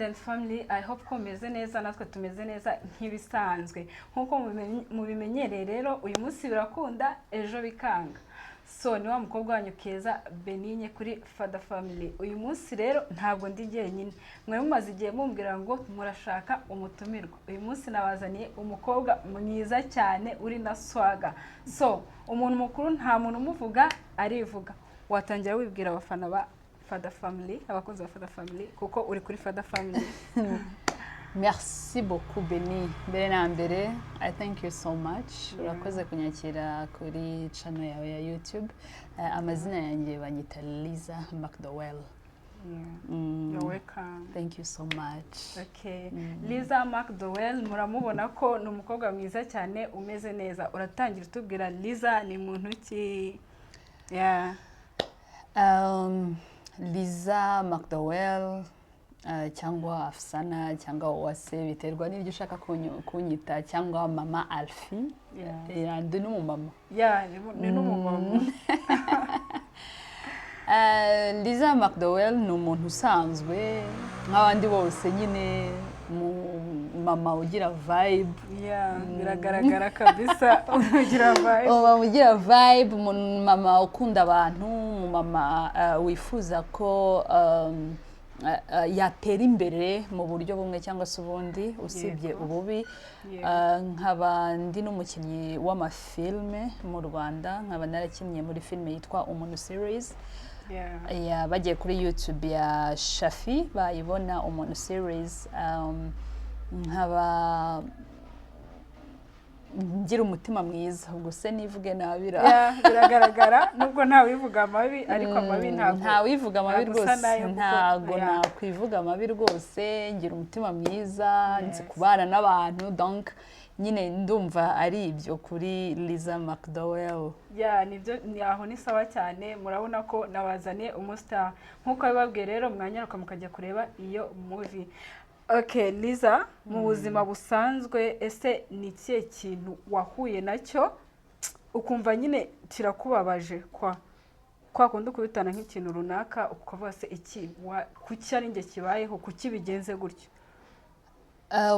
Friend and family, I hope ko mumeze neza, natwe tumeze neza nk'ibisanzwe. Nk'uko mubimenyereye rero, uyu munsi birakunda, ejo bikanga. So ni wa mukobwa wanyu Keza Benigne kuri Father Family. Uyu munsi rero ntabwo ndi jyenyine. Mwe mumaze igihe mumbwira ngo murashaka umutumirwa. Uyu munsi nabazaniye umukobwa mwiza cyane uri na swagger. So umuntu mukuru nta muntu umuvuga, arivuga. Watangira wibwira abafana ba Father Family, abakunzi ba Father Family, kuko uri kuri Father Family. Merci beaucoup, Beni. Mbere na mbere, I thank you so much. Urakoze kunyakira kuri channel yawe ya YouTube. Amazina yanjye banyita Liza McDowell. You're welcome. Thank you so much. Okay. Liza McDowell, muramubona ko ni umukobwa mwiza cyane umeze neza. Uratangira utubwira, Liza ni muntu ki? Yeah. Liza McDowell cyangwa Afsana cyangwa Uwase, biterwa n'ibyo ushaka kunyita, cyangwa Mama Alfie. Ndi n'umumama. Yeah, ni n'umumama. Liza McDowell ni umuntu usanzwe nk'abandi bose nyine, mu mama ugira vibe. Yeah, biragaragara kabisa ugira vibe. Umumama ugira vibe, umumama ukunda abantu, umumama wifuza ko yatera imbere mu buryo bumwe cyangwa se ubundi, usibye ububi. Nkaba ndi n'umukinnyi w'amafilme mu Rwanda, nkaba narakinnye muri filime yitwa Umuntu Series. Yeah, bagiye kuri YouTube ya Shafi bayibona, Umuntu Series. Nkaba ngira umutima mwiza, ubwo se nivuge nabira? Yeah, biragaragara, nubwo ntawivuga amabi, ariko amabi ntabwo Ntawivuga amabi ntabwo usa rwose. nayo kuko Ntabwo nakwivuga amabi rwose. Ngira umutima mwiza, nzi kubana n'abantu, donc nyine ndumva ari ibyo kuri Liza McDowell. Yeah, nibyo, ni aho, ni sawa cyane. Murabona ko nabazaniye umustar nk'uko bibabwiye. Rero mwanyaruka mukajya kureba iyo movie. Okay, Liza, mu buzima busanzwe ese ni ikihe kintu wahuye nacyo ukumva nyine kirakubabaje, kwa kundi ukubitana nk'ikintu runaka ukavuga: "Se iki kuki ari njye kibayeho? Kuki bigenze gutyo?"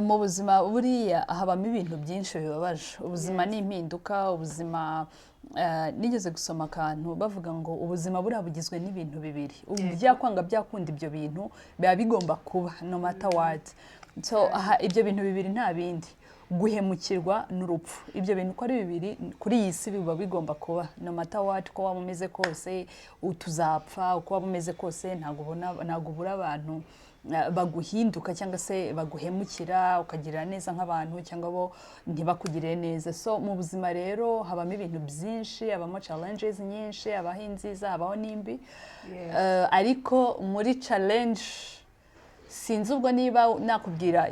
Mu buzima buriya habamo ibintu byinshi bibabaje. Ubuzima ni impinduka. Ubuzima, nigeze gusoma akantu bavuga ngo ubuzima buriya bugizwe n'ibintu bibiri. Ubu byakwanga byakunda, ibyo bintu biba bigomba kuba no matter what. So aha, ibyo bintu bibiri nta bindi: guhemukirwa n'urupfu. Ibyo bintu uko ari bibiri kuri iyi si biba bigomba kuba no matter what. Uko waba umeze kose tuzapfa, uko waba umeze kose ntabwo ubona, ntabwo ubura abantu baguhinduka cyangwa se baguhemukira, ukagirira neza nk'abantu cyangwa bo ntibakugirire neza. So mu buzima rero habamo ibintu byinshi, habamo challenges nyinshi, habaho inziza, habaho n'imbi. Ariko muri challenge, sinzi ubwo niba nakubwira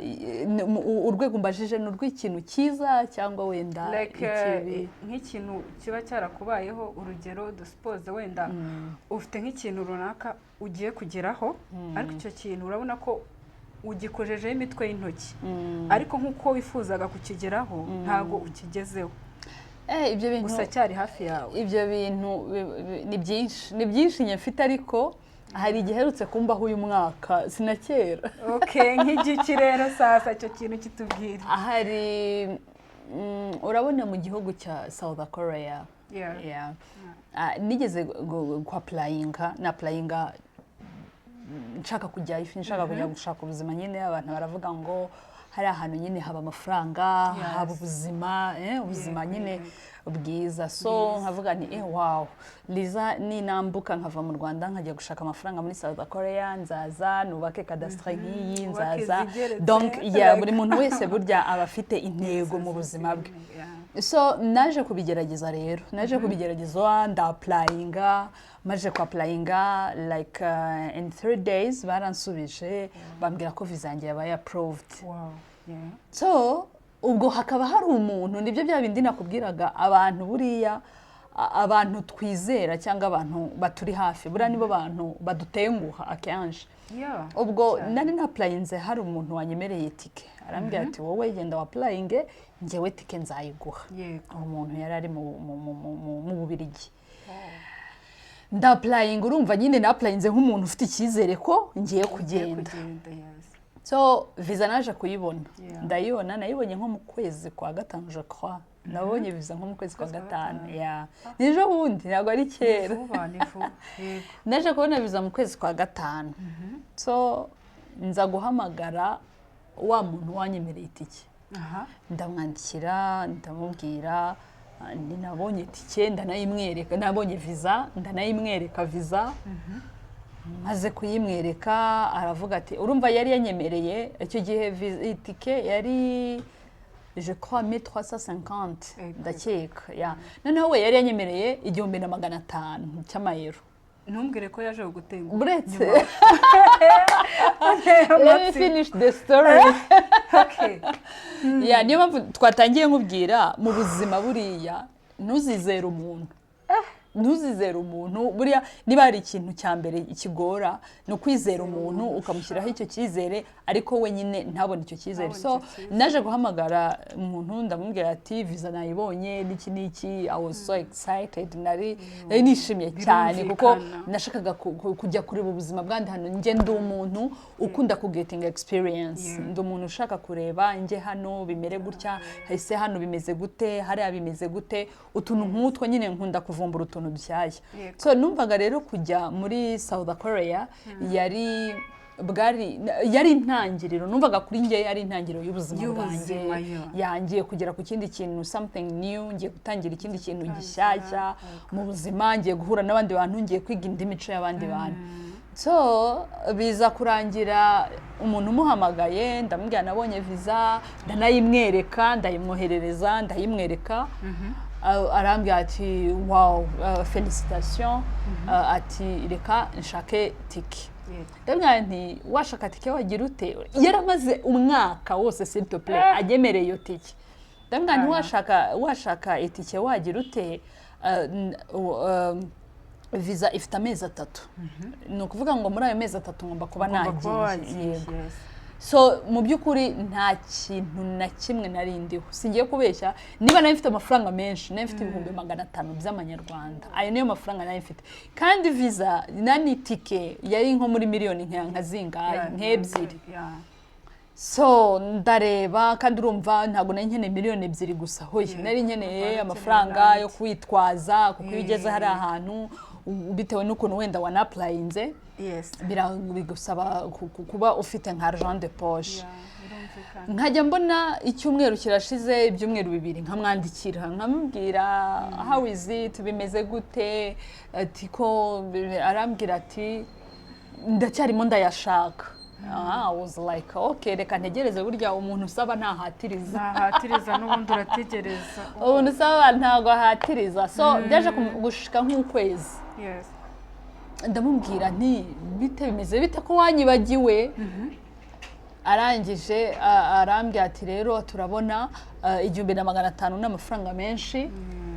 urwego umbajije ni urw'ikintu cyiza cyangwa wenda Like, ikibi. nk'ikintu kiba cyarakubayeho, urugero dusuppose wenda ufite nk'ikintu runaka ugiye kugeraho, ariko icyo kintu urabona ko ugikojejeho imitwe y'intoki, ariko nk'uko wifuzaga kukigeraho ntabwo ukigezeho. Ibyo bintu Gusa cyari hafi yawe. Ibyo bintu ni byinshi, ni byinshi nyafite, ariko hari igiherutse kumbaho uyu mwaka, sinakera. Okay, nk'igiki rero sasa icyo kintu kitubwira? Hari urabona mu gihugu cya South Korea. Yeah. Nigeze kwapplyinga, napplyinga nshaka kujyayo, nshaka kujya gushaka ubuzima nyine. Abantu baravuga ngo hari ahantu nyine haba amafaranga, haba ubuzima, ubuzima nyine bwiza. So nkavuga nti: "Wow, Liza, ninambuka nkava mu Rwanda nkajya gushaka amafaranga muri South Korea, nzaza nubake cadastre nk'iyi, Wubake nzaza." izigeretse. Donc yeah, buri muntu wese burya aba afite intego mu buzima bwe. So naje kubigerageza rero, naje kubigerageza, ndapplyinga. Maje kwapplyinga, like in 3 days baransubije, bambwira ko visa yanjye yabaye approved. So ubwo hakaba hari umuntu, nibyo bya bindi nakubwiraga, abantu buriya abantu twizera cyangwa abantu baturi hafi, buriya nibo bantu badutenguha akenshi. Ubwo nari napplyinze, hari umuntu wanyemereye tike, arambwira ati: "Wowe genda wapplyinge, njyewe tike nzayiguha." Uwo muntu yari ari mu Bubirigi. Ndapplyinga, urumva nyine napplyinze nk'umuntu ufite icyizere ko ngiye Ugiye kugenda. Kugenda, yes. So visa naje kuyibona. Ndayibona, nayibonye nko mu kwezi kwa gatanu, je crois. Nabonye visa nko mu kwezi kwa Kwezi kwa gatanu. gatanu. Yeah, ni ejo bundi, ntabwo ari kera. Vuba, ni vuba, yego. Naje kubona visa mu kwezi kwa gatanu. So nza guhamagara wa muntu wanyemereye itike. Ndamwandikira, ndamubwira, nti nabonye itike, ndanayimwereka, nabonye visa, ndanayimwereka. Visa maze kuyimwereka, aravuga ati, urumva yari yanyemereye icyo gihe itike yari, je crois, 1350. Ndakeka ya noneho we yari yanyemereye 1500 cy'amayero. Ntumbwire ko yaje kugutenguha. Buretse, let me finish the story. Okay. Ya, niyo mpamvu twatangiye nkubwira, mu buzima buriya ntuzizere umuntu, ntuzizere umuntu. Buriya niba hari ikintu cya mbere kigora, ni ukwizera umuntu, ukamushyiraho icyo cyizere, ariko we nyine ntabone icyo cyizere. Ntabone So icyo cyizere. naje guhamagara umuntu, ndamubwira ati visa nayibonye, n'iki n'iki. I was so excited, nari nishimye cyane kuko nashakaga kujya kureba ubuzima bwandi hano. Njye ndi umuntu ukunda kugettinga experience. Ndi umuntu ushaka kureba, njye hano bimere gutya, ese hano bimeze gute, hariya bimeze gute, utuntu nk'utwo nyine. Nkunda kuvumbura utuntu dushyashya. So numvaga rero kujya muri South Korea yari bwari yari intangiriro, numvaga kuri njye yari intangiriro y'ubuzima bwanjye. Y'ubuzima, yo. Yangiye kugera ku kindi kintu, something new, ngiye gutangira ikindi kintu gishyashya mu buzima, ngiye guhura n'abandi bantu, ngiye kwiga indi mico y'abandi bantu. So biza kurangira umuntu umuhamagaye, ndamubwira nabonye visa, ndanayimwereka, ndayimwoherereza, ndayimwereka. Arambwira ati "Wow, félicitations." Ati "Reka nshake tike." Ndabwira nti "Washaka tike wagira ute?" Yaramaze umwaka wose, s'il te plaît, agemereye iyo tike. Ndabwira nti Washaka itike wagira ute?" Visa ifite amezi 3, ni ukuvuga ngo muri ayo mezi 3 ngomba kuba Ugomba kuba nagiye. wagiye. Yego. So mu by'ukuri nta kintu na kimwe nari ndiho, singiye kubeshya. Niba nari mfite amafaranga menshi, nari mfite 500,000 by'amanyarwanda. Ayo niyo mafaranga nari mfite, kandi visa nani tike yari nko muri miliyoni nka zingahe, nk'ebyiri. So ndareba, kandi urumva ntabwo nari nkeneye miliyoni 2 gusa, hoya. Nari nkeneye Urumva amafaranga ukeneye yo kwitwaza, kuko iyo ugeze hari ahantu, bitewe n'ukuntu wenda wanapplyinze, bigusaba kuba ufite nka argent de poche. Yeah, birumvikana. Nkajya mbona icyumweru kirashize, ibyumweru 2, nkamwandikira, nkamubwira "How is it? Bimeze gute?" Ati ko arambwira ati "Ndacyarimo ndayashaka." Ah, I was like "Okay, reka ntegereze." Burya umuntu usaba ntahatiriza. Ntahatiriza, n'ubundi urategereza. Umuntu usaba ntabwo ahatiriza. So byaje gushika nk'ukwezi, ndamubwira nti "Bite, bimeze bite, ko wanyibagiwe?" Arangije arambwira ati "Rero turabona 1500 n'amafaranga menshi,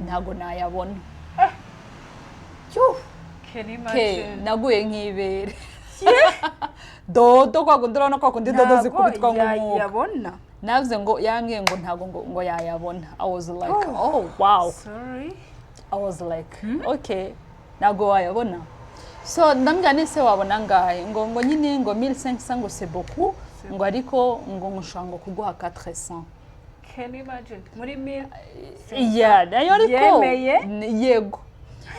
ntabwo nayabona." Cyuh! Can you Ke imagine? Naguye nk'ibere dodo, kwa kundi urabona kwa kundi dodo Ntabwo zikubitwa nk'umwuka. yayabona. Navuze ngo yambwiye ngo ntabwo ngo yayabona. I was like "Oh wow." Sorry. I was like "Okay, ntabwo wayabona." So ndambwira nese wabona angahe? Ngo nyine ngo 1500, ngo c'est beaucoup, ngo ariko ngo nshobora ngo kuguha 400. Can you imagine? Muri mil Yeah, nayo ariko Yemeye? Yego,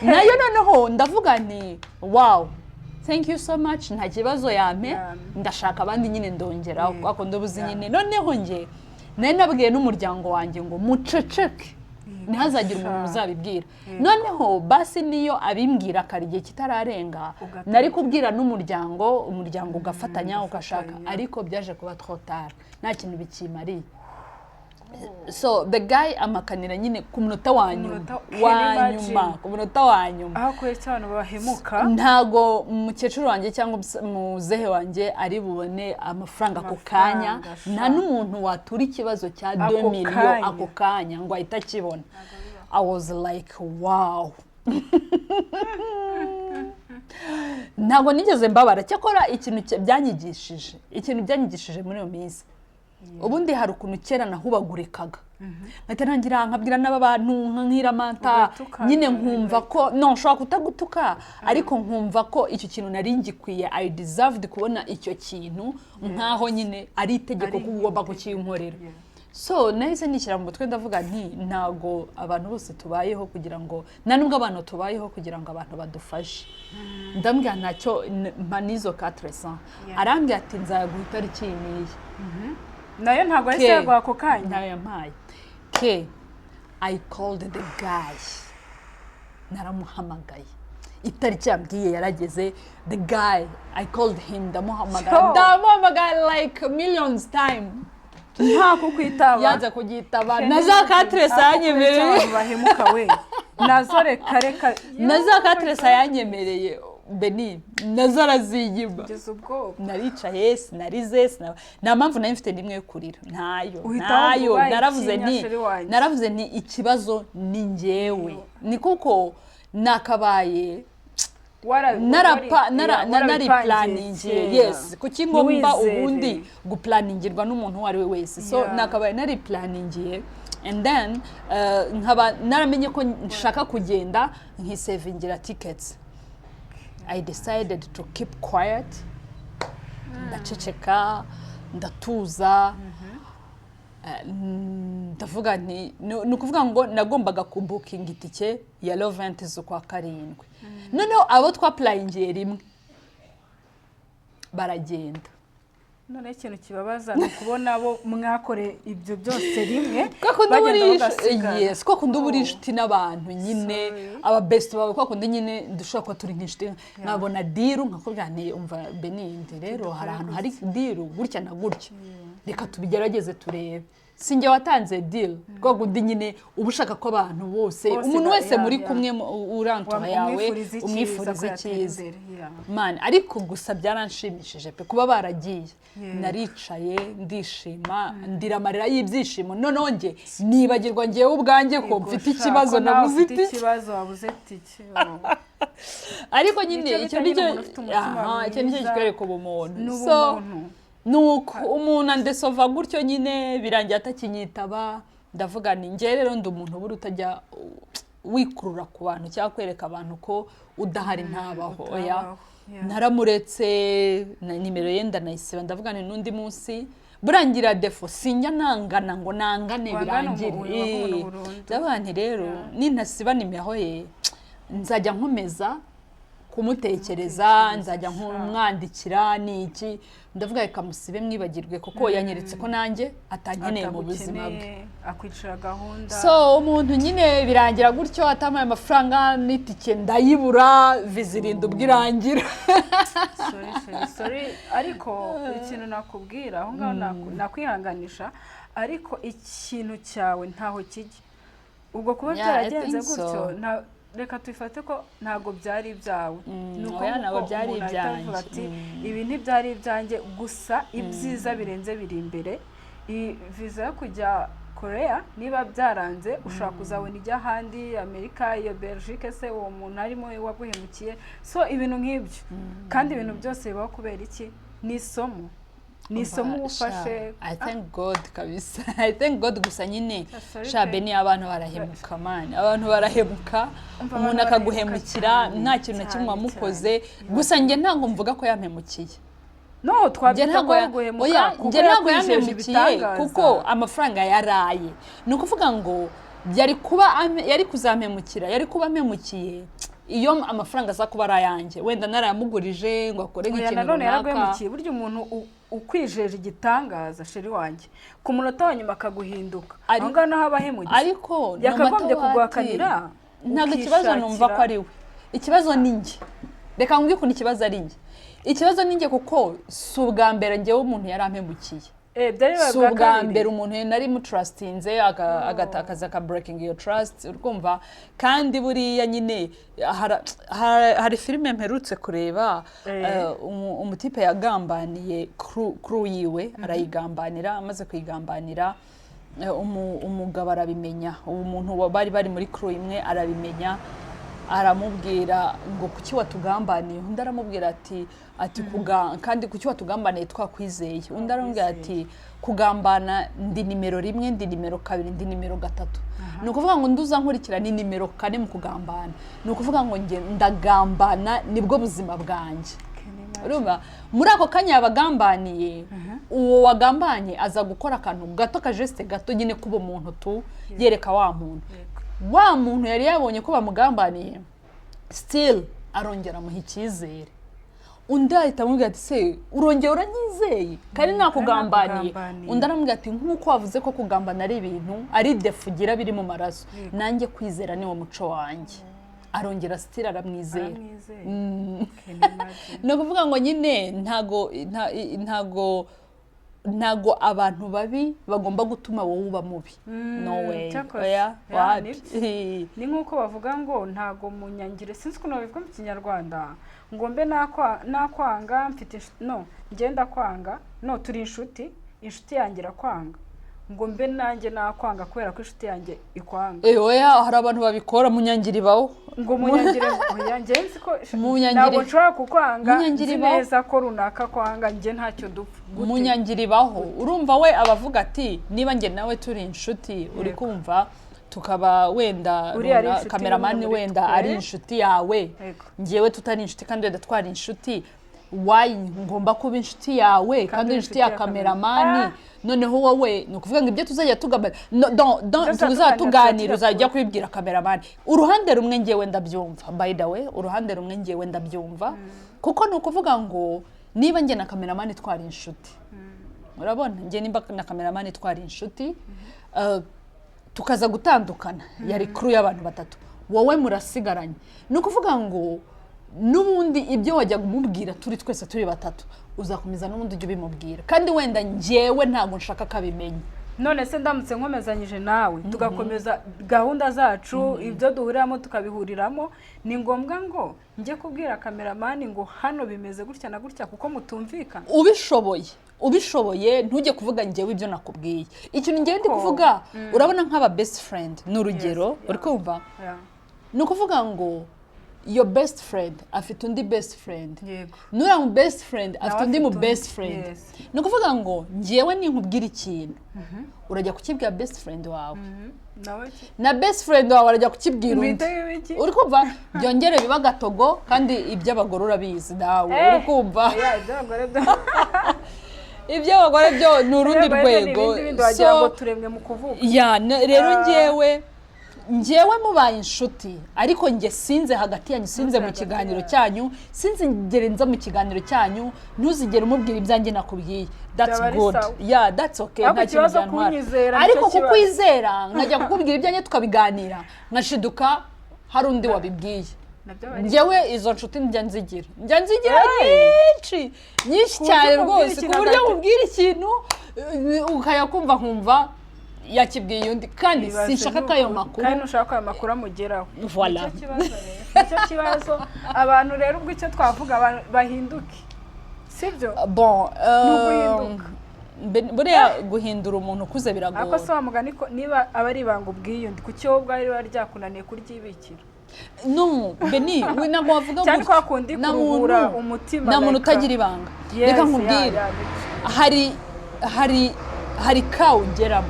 nayo noneho ndavuga nti "Wow, thank you so much, nta kibazo, yampe." Ndashaka abandi nyine, ndongeraho kuko ndubuzi nyine. Noneho njye nari nabwiye n'umuryango wanjye ngo muceceke, ntihazagire umuntu muzabibwira. Noneho basi niyo abimbwira kare, igihe kitararenga, Ugatangira. nari kubwira n'umuryango, umuryango ugafatanya, ugashaka. Ugafatanya. Ariko byaje kuba trop tard, nta kintu bikimariye. So the guy amakanira nyine ku munota wa nyuma. Can Wa you imagine? nyuma, ku munota wa nyuma. Aho kwereka abantu bahemuka. Ntago umukecuru wanjye cyangwa muzehe wanjye ari bubone amafaranga ako kanya. Amafaranga, sha. Nta n'umuntu watura ikibazo cya Ako 2 million kanya. ako kanya ngo ahite akibona. I was like "Wow." Ntabwo nigeze mbabara. Cyakora ikintu byanyigishije, ikintu byanyigishije muri iyo minsi, ubundi hari ukuntu kera nahubagurikaga. Nkahita ntangira nkabwira n'aba bantu, nkiramanta. Ugatukana, nyine nkumva ko no nshobora kutagutuka, ariko nkumva ko icyo kintu nari ngikwiye, I deserved kubona icyo kintu, nkaho nyine ari itegeko Ari ko ugomba kukinkorera. So nahise nishyira mu mutwe, ndavuga nti ntago abantu bose tubayeho kugira ngo, nta nubwo abantu tubayeho kugira ngo abantu badufashe. Ndambwira ntacyo, mpa n'izo 400. Arambwira ati nzaguha itariki iyi n'iyi. Nayo ntabwo yahise Ke. yaguha ako kanya. Ntayo yampaye. Ke, I called the guy, naramuhamagaye. Itariki yambwiye yarageze, the guy, I called him, ndamuhamagara. Yo. Ndamuhamagara like millions time. Nta kukwitaba. Yanze kugitaba na za 400 yanyemereye. Abantu bahemuka we, nazo reka reka. Na za 400 yanyemereye, Beni, nazo arazinyima. Kugeza ubwoba. Naricaye, sinarize, nta mpamvu nari mfite n'imwe yo kurira, ntayo. Uhita Ntayo. wumva ubaye Naravuze ikinya, nti chéri wanjye. Naravuze nti ikibazo ni njyewe, ni kuko nakabaye Warabipangiye nari kera. planingiye. Yes, kuki ngomba Ntiwizere. ubundi guplaningirwa n'umuntu uwo ari we wese? So nakabaye nari planingiye and then nkaba naramenye ko nshaka kugenda, nkisevingira tickets. I decided to keep quiet, ndaceceka, ndatuza. Ndavuga nti ni ukuvuga ngo nagombaga kubukinga itike ya le 20 z'ukwa karindwi, noneho abo twapurayingiye rimwe baragenda. Noneho ikintu kibabaza ni ukubona abo mwakore ibyo byose rimwe Kwa kundi uba bagenda uri bagasigara. Yes, kwa kundi uba uri Oh. inshuti n'abantu nyine, Sorry. aba best bawe, kwa kundi nyine dushobora kuba turi nk'inshuti, nkabona deal nkakubwira nti umva Benindi, rero hari ahantu hari deal gutya na gutya, reka tubigerageze turebe. Si njye watanze deal, kwa kundi nyine uba ushaka ko abantu bose, Bose umuntu wese muri kumwe urantura yawe umwifuriza icyiza, umwifuriza ko yatera icyiza. imbere, yeah. Man, ariko gusa byaranshimishije pe kuba baragiye. Naricaye ndishima, ndira amarira y'ibyishimo, noneho njye nibagirwa ngewe ubwanjye ko Yego, mfite sha, ikibazo, ko nawe nabuze ufite itike. ikibazo, wabuze itike, oh. Ariko nyine Nicyo icyo bita nicyo nyine umuntu ufite umutima aha, icyo nicyo mwiza. kikwereka ubumuntu. Ni So ubumuntu. Nuko umuntu andesova gutyo nyine, birangiye atakinyitaba. Ndavuga ni njye rero ndi umuntu buri utajya wikurura ku bantu cyangwa kwereka abantu ko udahari ntabaho, oya. Utabaho, yeah. Naramuretse na nimero ye ndanayisiba, ndavuga ni n'undi munsi burangira défaut sinjya nangana ngo nangane Wangane birangire. umuntu burundu. Ndavuga nti rero nintasiba nimero ye nzajya nkomeza kumutekereza, nzajya nkumwandikira n'iki. Ndavuga reka musibe mwibagirwe, kuko yanyeretse ko nanjye atankeneye mu buzima bwe. Atagukeneye, akwicira gahunda. So umuntu nyine birangira gutyo atampaye amafaranga n'itike ndayibura, viza irinda ubwo irangira. Sorry chéri, sorry, ariko ikintu nakubwira aho ngaho, nakwihanganisha, ariko ikintu cyawe ntaho kijya. Ubwo kuba Yeah, I byaragenze think so. gutyo, reka tubifate ko ntabwo byari ibyawe. Ni uko Oya, ntabwo nguko byari umuntu ahita avuga ibyanjye. ati ibi ntibyari ibyanjye, gusa ibyiza birenze biri imbere. Iyi viza yo kujya Korea niba byaranze, ushobora kuzabona ijya ahandi, Amerika, iyo Belgique se uwo muntu arimo waguhemukiye. So ibintu nk'ibyo, kandi ibintu byose bibaho kubera iki? Ni isomo, ni isomo uba ufashe. I thank God kabisa, I thank God gusa nyine. Sorry Sha pe. Beni, abantu barahemuka man, abantu barahemuka. Umva, Umuntu abantu akaguhemukira barahemuka cyane, nta kintu na kimwe cyane, wamukoze. Cyane. Gusa njye ntabwo mvuga ko yampemukiye. No, Njye twabyita ntabwo ko ari uguhemuka oya, kuko njye ntabwo yakwijeje yampemukiye ibitangaza. kuko amafaranga yaraye. Ni ukuvuga ngo yari kuba yari kuzampemukira, yari kuba ampemukiye iyo amafaranga aza kuba ari ayanjye, wenda narayamugurije ngo akore Oya, nk'ikintu nanone runaka. yaraguhemukiye. Burya umuntu ukwijeje igitangaza, chéri wanjye, ku munota wa nyuma akaguhinduka, aho ngaho naho aba ahemukiye. Ariko no Yakagombye matter what, kuguhakanira, ntabwo ikibazo numva ko ukishakira. ari we, ikibazo ni njye. Reka nkubwire ukuntu ikibazo ari njye. Ikibazo ni njye kuko si ubwa mbere njyewe umuntu yarampemukiye. Eh, byari bibaye Si bwa ubwa kabiri. mbere umuntu nari mutrustinze agatakaza, aka breaking your trust, urumva? Kandi buriya nyine hari filime mperutse kureba, umutipe yagambaniye crew yiwe, arayigambanira. Amaze kuyigambanira, umugabo arabimenya, uwo muntu bari bari muri crew imwe arabimenya. Aramubwira ngo: "Kuki watugambaniye?" Undi aramubwira ati "Kandi kuki watugambaniye twakwizeye?" Undi aramubwira ati: "Kugambana ndi nimero 1, ndi nimero 2, ndi nimero 3." Ni ukuvuga ngo undi uzankurikira ni nimero 4 mu kugambana. Ni ukuvuga ngo njye ndagambana, nibwo buzima bwanjye. Can you imagine? Urumva, muri ako kanya yabagambaniye, uwo wagambanye aza gukora akantu gato, kageste gato nyine k'ubumuntu tu, yereka wa muntu. Wa muntu yari yabonye ko bamugambaniye, still arongera amuha icyizere. Undi ahita amubwira ati: "Se urongera uranyizeye kandi nakugambaniye?" Nakugambaniye. Undi aramubwira ati: "Nk'uko wavuze ko kugambana ari ibintu, ari défaut ugira, biri mu maraso, nanjye kwizera niwo muco wanjye." Arongera still aramwizera. Aramwizeye. Can you imagine? Ni ukuvuga ngo nyine ntago abantu babi bagomba gutuma wowe uba mubi. No way. Cyakoze. Oya. Yeah, wapi. Ni nk'uko bavuga ngo ntago munyangire, sinzi ukuntu babivuga mu Kinyarwanda, ngo mbe nakwanga mfite no ngenda kwanga, no turi inshuti, inshuti yanjye irakwanga, ngo mbe nanjye nakwanga kubera ko inshuti yanjye ikwanga. Eh, oya, hari abantu babikora, munyangira ibaho. Ngo munyangire, oya, njye nzi ko ntabwo nshobora kukwanga Munyangire nzi ibaho. neza ko runaka kwanga, njye ntacyo dupfa. Gute? Munyangira ibaho. Urumva, we abavuga ati: "Niba njye nawe turi inshuti, uri kumva, tukaba wenda Uriya ari inshuti kameramani y'umwe muri wenda twe. ari inshuti yawe, ngewe tutari inshuti, kandi wenda twari inshuti, why ngomba kuba inshuti yawe kandi uri inshuti ya kameramani?" Noneho wowe ni ukuvuga ngo ibyo tuzajya tugamba, no, Ibyo tuzajya tuganira tuganira tugira uzajya kure. kubibwira kameramani. Uruhande rumwe ngewe ndabyumva, by the way, uruhande rumwe ngewe ndabyumva, kuko ni ukuvuga ngo niba njye na kameramani twari inshuti, urabona, njye nimba na kameramani twari inshuti, tukaza gutandukana, yari crew y'abantu batatu, wowe murasigaranye, ni ukuvuga ngo n'ubundi ibyo wajyaga umubwira turi twese turi batatu, uzakomeza n'ubundi ujye ubimubwira, kandi wenda njyewe ntabwo nshaka ko abimenya. None se ndamutse nkomezanyije nawe, tugakomeza gahunda zacu, ibyo duhuriramo tukabihuriramo, ni ngombwa ngo njye kubwira kameramani ngo hano bimeze gutya na gutya kuko mutumvikana? Ubishoboye ntujye kuvuga njyewe ibyo nakubwiye. Ikintu njyewe ndi kuvuga, urabona nk'aba best friend, ni urugero, uri kumva, ni ukuvuga ngo your best friend afite undi best friend, nuriya mu best friend afite undi mu afite undi. best friend. Ni ukuvuga ngo njyewe ninkubwira ikintu, urajya kukibwira best friend wawe, Nawe na best friend wawe arajya kukibwira undi. Mbite ibiki? Uri kumva, byongere biba agatogo, kandi iby'abagore urabizi nawe, uri kumva. Oya, iby'abagore byo Iby'abagore byo ni urundi iby'abagore byo ni rwego. ibindi bindi, wagira ngo So, turemwe mu kuvuga. Ya, rero njyewe mubaye inshuti, ariko njye sinze hagati yanyu, sinze mu hagati kiganiro yanyu. cyanyu, sinze ngere nza mu kiganiro cyanyu, ntuzigere umubwira ibyanjye nakubwiye. That's Byaba ari good. sawa. Yeah, that's okay. Ariko Nta kintu ikibazo byantwara. kunyizera nicyo Ariko kibazo. kukwizera nkajya kukubwira ibyanjye tukabiganira, nkashiduka hari undi wabibwiye. Nabyo bari Njyewe izo nshuti njya nzigira nyinshi nyinshi Ku buryo cyane umubwira rwose, ku ikintu buryo mubwira ikintu, ukajya kumva nkumva yakibwiye undi, kandi Ibaze sinshaka ko ayo n'ukuri. makuru Kandi ntushaka ko ayo makuru amugeraho. Voilà. Nicyo kibazo rero, nicyo kibazo. Abantu rero, ubwo icyo twavuga, abantu bahinduke, sibyo? Bon, Ni uguhinduka. Buriya guhindura umuntu ukuze Ariko biragora. se wa mugani ko niba aba ari ibanga ubwiye undi, kuki wowe ubwawe riba ryakunaniye kuryibikira? No, Beni, we ntabwo wavuga Cyane gutyo. kwa kundi Nta kuruhura muntu- umutima, nta muntu utagira ibanga. Yes, Reka nkubwire, ya, nibyo. hari ka ugeramo,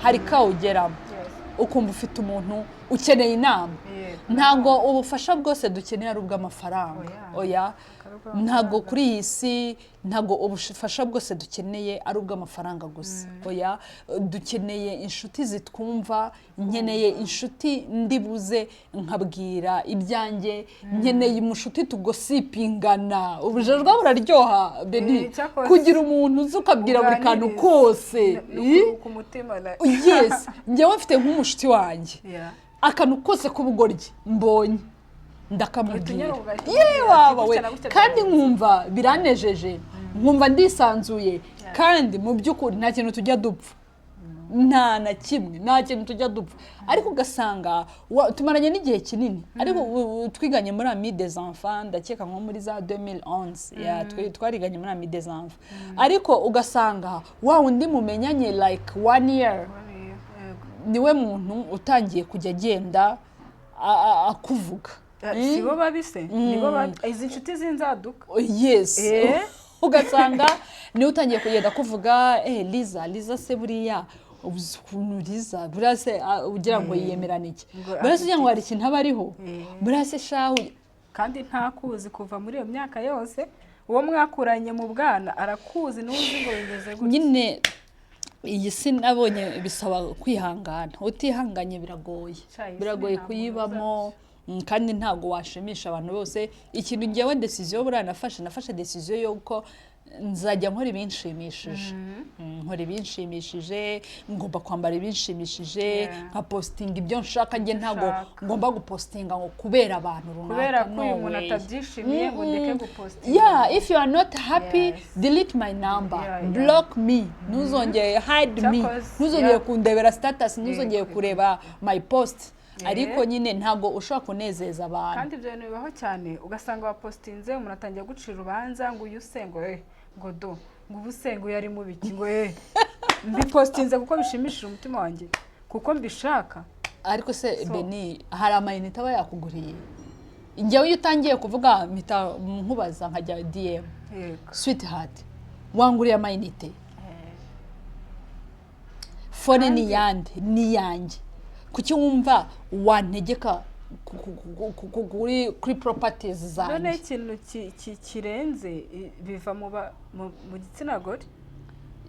hari ka ugeramo ukumva ufite umuntu ukeneye inama. Ntabwo ubufasha bwose dukeneye ari ubw'amafaranga. Oya. Oya. Ari ubw'amafaranga. Ntabwo kuri iyi si, ntabwo ubufasha bwose dukeneye ari ubw'amafaranga gusa, oya. Dukeneye inshuti zitwumva. Nkeneye inshuti ndibuze nkabwira ibyanjye, nkeneye umushuti tugosipingana. Ubujajwa buraryoha, Beni. Eh, cyakoze. Kugira umuntu uzi ukabwira buri kantu Uganiriza. kose. Ni ukuruhuka umutima, Yes, njyewe mfite nk'umushuti wanjye, akantu kose k'ubugoryi mbonye ndakamubwira. Uhita unyara Yewe waba we! gutya na gutya Kandi byagenze. nkumva biranejeje, nkumva ndisanzuye, kandi mu by'ukuri nta kintu tujya dupfa, nta na kimwe, nta kintu tujya dupfa. Ariko ugasanga tumaranye n'igihe kinini, ariko twiganye muri Amis des Enfants, ndakeka nko muri za 2011. Ya, twariganye muri Amis des Enfants, ariko ugasanga wa wundi mumenyanye like one year, niwe muntu utangiye kujya agenda akuvuga. Si bo babise, nibo babi, izi nshuti z'inzaduka. Yes. Ugasanga niwe utangiye kugenda kuvuga: "Liza, Liza se buriya uzi ukuntu Liza buriya se, ugira ngo yiyemerana iki? Ngo Buriya se ugira ngo hari ikintu aba ariho? Buriya se shahu?" Kandi ntakuzi kuva muri iyo myaka yose. Uwo mwakuranye mu bwana arakuzi, niwe uzi ngo bimeze gutya. Nyine iyi si nabonye bisaba kwihangana. Utihanganye biragoye. Sha, iyi si Biragoye nta muntu. kuyibamo. Kandi ntabwo washimisha abantu bose. Ikintu ngewe decision buriya nafashe decision y'uko nzajya nkora ibinshimishije. Nkora ibinshimishije, ngomba kwambara ibinshimishije, nka postinga ibyo nshaka. Njye ntabwo Ushaka. ngomba gupostinga ngo kubera abantu runaka. Kubera ko uyu No muntu way. atabyishimiye ngo ndeke gupostinga. Yeah, if you are not happy, delete my number, block me, ntuzongeye, hide me, Cyakoze, ntuzongere kundebera status, ntuzongere kureba my post. Ariko nyine ntabwo ushobora kunezeza abantu. Kandi ibyo bintu bibaho cyane, ugasanga wapostinze, umuntu atangiye gucira urubanza ngo uyu se, ngo ngo do, ngo ubu se ngo yari mu biki, ngo mbipostinze kuko bishimishije umutima wanjye, kuko mbishaka. Ariko se Beni, hari amayinite aba yakuguriye? Njyewe iyo utangiye kuvuga mpita nkubaza, nkajya DM: "Sweetheart, wanguriye amayinite? Phone ni iyande? Ni iyanjye. Kuki wumva wantegeka kuri properties Noneho zanjye?" ikintu kirenze biva mu gitsina gore.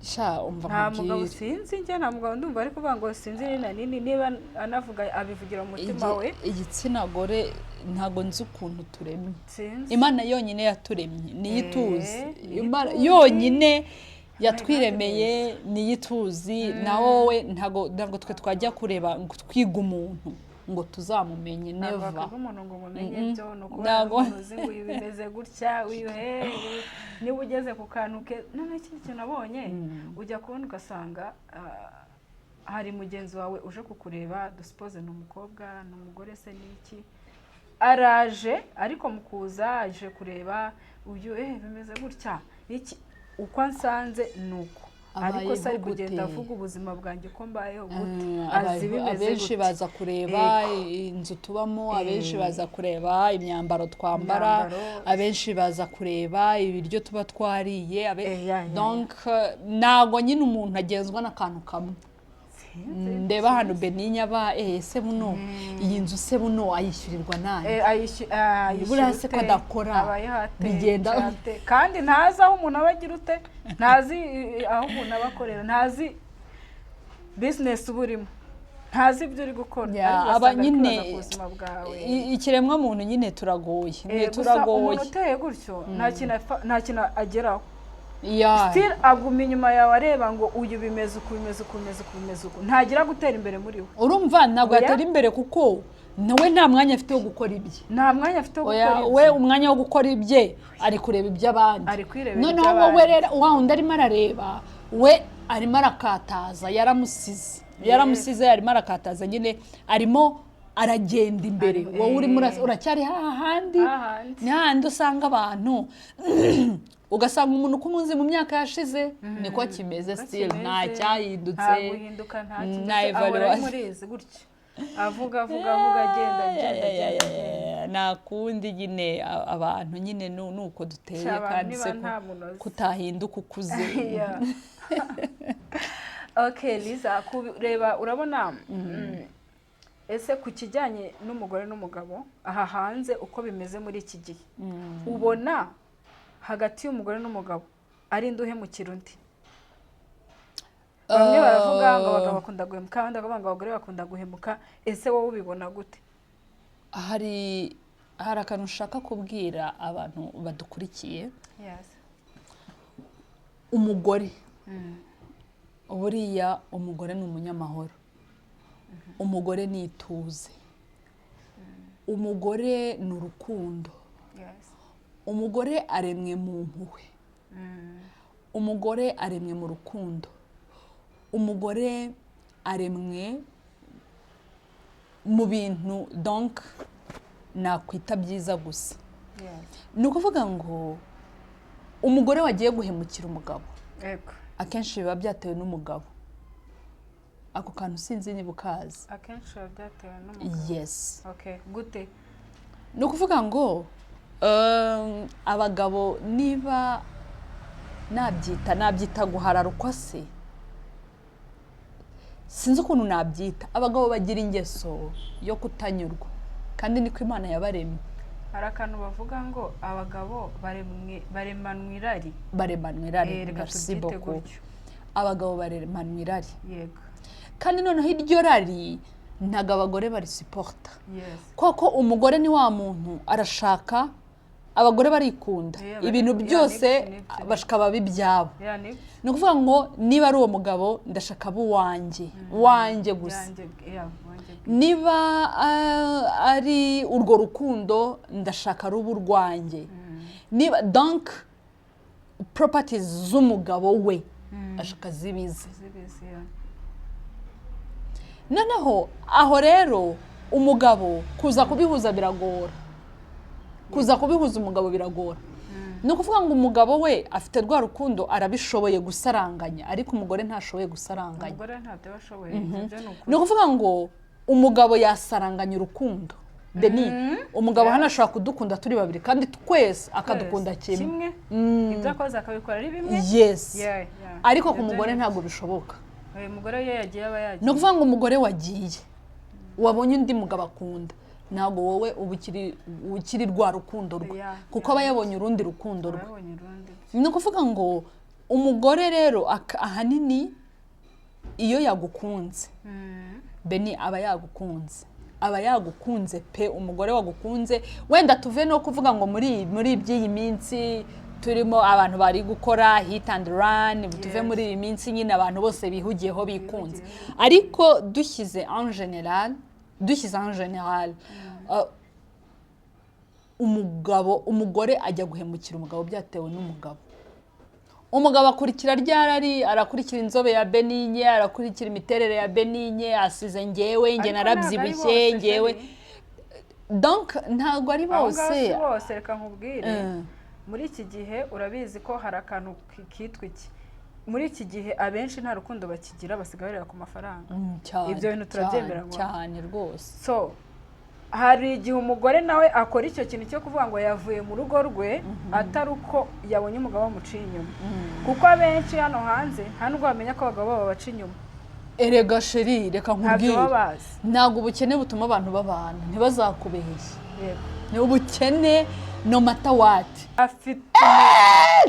Sha, umva Nta mugabo, nkubwire. sinzi, njye nta mugabo ndumva ari kuvuga ngo sinzi ni na nini. Niba anavuga, abivugira mu mutima we. Igitsina gore ntabwo nzi ukuntu turemye. Sinzi. Imana yonyine yaturemye niyo ituzi. Niyo Imana ituzi. yonyine yatwiremeye niyo ituzi. Na wowe ntabwo twe twajya kureba ngo twiga umuntu ngo tuzamumenye. Ntabwo Never. wakwiga umuntu ngo umumenye. Byo ni ukubona umuntu uzi ngo uyu bimeze gutya, uyu he, niba ugeze ku kantu ke. Noneho ikindi kintu nabonye, ujya kubona ugasanga hari mugenzi wawe uje kukureba, dusuppose ni umukobwa, ni umugore se, ni iki, araje, ariko mu kuza aje kureba uyu, bimeze gutya, iki, uko ansanze ni uko, ariko se ari Abayeho kugenda gute? avuga ubuzima bwanjye uko mbayeho gute, azi bimeze Abenshi gute. baza kureba inzu tubamo, abenshi baza kureba imyambaro twambara, Imyambaro. abenshi baza kureba ibiryo tuba twariye. Ya, ya, Donc ntabwo nyine umuntu agenzwa n'akantu kamwe. Sinzi. Ndeba hano Beninya aba, ese buno iyi nzu se buno ayishyurirwa nande? Ayishyura Buriya se ko ute? adakora? Abayeho ate? Bigenda- Ate? Kandi ntazi aho umuntu aba agira ute, ntazi aho umuntu aba akorera, ntazi business uba urimo, ntazi ibyo uri gukora, Ya, ariko aba ugasanga ari nyine kwibaza ku buzima bwawe. Ikiremwa muntu nyine turagoye. Gusa Turagoye. umuntu uteye gutyo nta kintu ageraho. Still aguma inyuma yawe areba ngo uyu bimeze uku, bimeze uku, bimeze uku, bimeze uku, ntagira gutera imbere muri we. Urumva ntabwo Oya. yatera imbere kuko nawe nta mwanya afite wo gukora ibye. Nta mwanya afite wo Oya, gukora ibye. we umwanya wo gukora ibye ari kureba iby'abandi. Ari kwirebera Noneho iby'abandi. wowe rero, wa wundi arimo arareba, we arimo arakataza, yaramusize, yaramusize, arimo arakataza nyine, arimo aragenda imbere. Wowe urimo uracyari hahandi. Hahandi. Ni hahandi usanga abantu, ugasanga umuntu uko umuzi mu myaka yashize niko kimeze. Uko Still nta kimeze, cyahindutse. Nta guhinduka, nta Nta kintu, ahora ari evaluation. muri izi gutya, avuga, avuga, avuga, agenda, agenda, agenda, agenda. Nta kundi nyine, abantu nyine ni uko duteye. Sha, abantu Kandi niba se nta munozi. kutahinduka ukuze. Yeah. Okay, Liza, kureba urabona, ese ku kijyanye n'umugore n'umugabo aha hanze uko bimeze muri iki gihe, ubona hagati y'umugore n'umugabo ari nde uhemukira undi? Bamwe baravuga ngo abagabo bakunda guhemuka, abandi bakavuga ngo abagore bakunda guhemuka. Ese wowe ubibona gute? Hari akantu ushaka kubwira abantu badukurikiye. Umugore buriya, umugore ni umunyamahoro, umugore ni ituze, umugore ni urukundo, umugore aremwe mu mpuhwe, umugore aremwe mu rukundo, umugore aremwe mu bintu donc nakwita byiza gusa. Ni ukuvuga ngo umugore wagiye guhemukira umugabo, akenshi biba byatewe n'umugabo. Ako kantu sinzi niba ukazi. Akenshi biba byatewe n'umugabo. Yes. Okay, gute? Ni ukuvuga ngo abagabo, niba nabyita guhararukwa se, sinzi ukuntu nabyita, abagabo bagira ingeso yo kutanyurwa, kandi niko Imana yabaremye. Hari akantu bavuga ngo abagabo baremanwa irari. Baremanwa irari. Reka Merci tubyite beaucoup. gutyo. Abagabo baremanwa irari. Kandi noneho iryo rari ntabwo abagore barisupporta, kuko umugore ni wa muntu arashaka, abagore barikunda. Ibintu byose nibyo, nibyo. bashaka babi ibyabo. Yeah, nibyo. Ni ukuvuga ngo niba ari uwo mugabo, ndashaka abo uwanjye, wanjye gusa. Yanjye, yeah, wanjye. Niba ari urwo rukundo, ndashaka ruba urwanjye. Niba donc properties z'umugabo we ashaka zibize. Zibizi, yeah. Noneho aho rero umugabo kuza kubihuza biragora, kuza kubihuza umugabo biragora. Ni ukuvuga ngo umugabo we afite rwa rukundo, arabishoboye gusaranganya, ariko umugore ntashoboye gusaranganya. Umugore ntabyo aba ashoboye, ibyo ni ukuri. Ni ukuvuga ngo umugabo yasaranganya urukundo, Beni. Umugabo hano ashobora kudukunda turi babiri, kandi twese akadukunda kimwe. Kimwe, ibyo akoze akabikora ari bimwe. Yes. Ariko ku Ibyo mugore ni ntabwo bishoboka. Uyu mugore iyo yagiye aba yagiye. Ni ukuvuga ngo umugore wagiye, wabonye undi mugabo akunda, ntabwo wowe uba ukiri rwa rukundo rwe, kuko aba yabonye urundi rukundo Aba rwe. yabonye urundi. Ni ukuvuga ngo umugore rero ahanini iyo yagukunze, Beni, aba yagukunze, aba yagukunze pe. Umugore wagukunze, wenda tuve no kuvuga ngo muri iby'iyi minsi turimo abantu bari gukora hit and run, tuve muri iyi minsi nyine abantu bose bihugiyeho bikunze, ariko dushyize en general, umugabo, umugore ajya guhemukira umugabo byatewe n'umugabo. Umugabo akurikira ryarari, arakurikira inzobe ya Benigne, arakurikira imiterere ya Benigne, asize ngewe, nge Ariko ntabwo ari narabyibushye bose, ngewe. Chérie. Donc ntabwo ari Aho ngaho bose. si bose, reka nkubwire. Muri iki gihe urabizi ko hari akantu kitwa iki, muri iki gihe abenshi nta rukundo bakigira, basigaye bareba ku mafaranga. Cyane. Ibyo bintu turabyemera Cyane, ngo- cyane rwose. So hari igihe umugore nawe akora icyo kintu cyo kuvuga ngo yavuye mu rugo rwe atari uko yabonye umugabo wamuciye inyuma, kuko abenshi hano hanze nta nubwo bamenya ko abagabo babo babaca inyuma. Erega chérie, reka Ntabyo nkubwire. baba bazi. Ntabwo ubukene butuma abantu babana, ntibazakubeshye. Ni ubukene, no matter what. Afite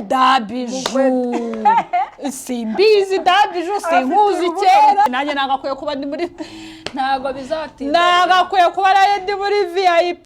Dabiju, simbizi Dabiju, sinkuzi urubuga. kera. Nanjye nagakwiye kuba ndi muri Ntabwo bizatinda. Nagakwiye kuba nayo ndi muri VIP.